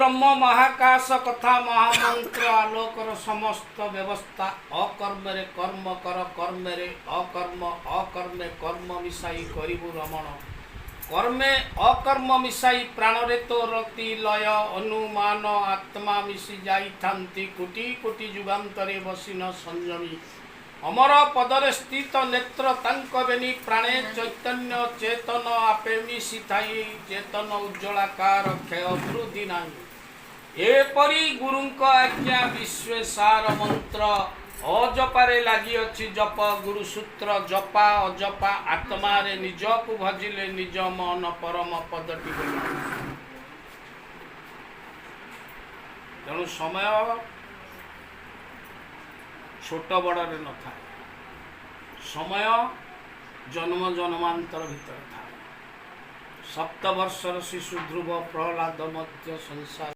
ବ୍ରହ୍ମ ମହାକାଶ କଥା ମହାମନ୍ତ୍ର ଆଲୋକର ସମସ୍ତ ବ୍ୟବସ୍ଥା। ଅକର୍ମରେ କର୍ମ କର, କର୍ମରେ ଅକର୍ମ, ଅକର୍ମେ କର୍ମ ମିଶାଇ କରିବୁ ରମଣ। କର୍ମେ ଅକର୍ମ ମିଶାଇ ପ୍ରାଣରେ ତୋ ରତି ଲୟ ଅନୁମାନ ଆତ୍ମା ମିଶି ଯାଇଥାନ୍ତି। କୋଟି କୋଟି ଯୁଗାନ୍ତରେ ବସିନ ସଂଯମୀ ଅମର ପଦରେ ସ୍ଥିତ ନେତ୍ର ତାଙ୍କ ବେନି ପ୍ରାଣେ ଚୈତନ୍ୟ ଚେତନ ଆପେ ମିଶିଥାଇ। ଚେତନ ଉଜ୍ଜଳାକାର କ୍ଷୟ ବୃଦ୍ଧି ନାହିଁ। ଏପରି ଗୁରୁଙ୍କ ଆଜ୍ଞା ବିଶ୍ୱେ ସାର ମନ୍ତ୍ର। ଅଜପାରେ ଲାଗିଅଛି ଜପ ଗୁରୁସୂତ୍ର। ଜପା ଅଜପା ଆତ୍ମାରେ ନିଜକୁ ଭଜିଲେ ନିଜ ମନ ପରମ ପଦଟି ବୋଲ। ତେଣୁ ସମୟ ଛୋଟ ବଡ଼ରେ ନଥାଏ, ସମୟ ଜନ୍ମ ଜନ୍ମାନ୍ତର ଭିତରେ ଥାଏ। ସପ୍ତ ବର୍ଷର ଶିଶୁ ଧ୍ରୁବ ପ୍ରହ୍ଲାଦ ମଧ୍ୟ ସଂସାର